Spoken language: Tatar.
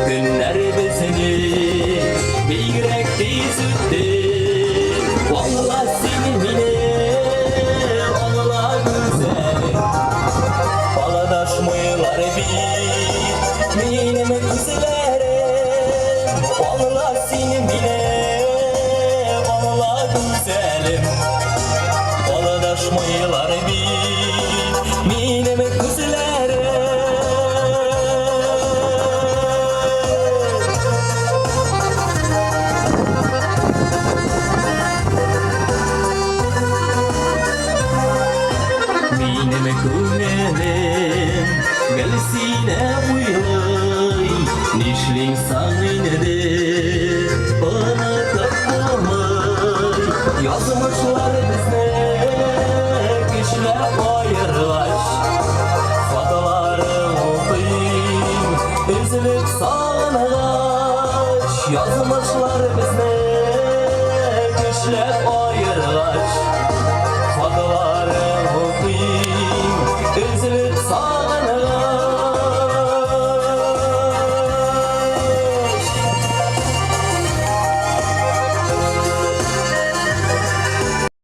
Көннәр безне бигрәк тиз үтте. Аңла син мине, аңла, гүзәлем. Алдашмыйлар бит минем күзләрем. Аңла син мине, аңла, гүзәлем. Алдашмыйлар бит минем күзләрем. Минем күңелем гел сине уйлый, Нишлим соң инде, онытып булмый. Язмышлар безне көчләп аергач, Хатларың укыйм, өзелеп сагынгач. Язмышлар безне көчләп аергач, Хатларың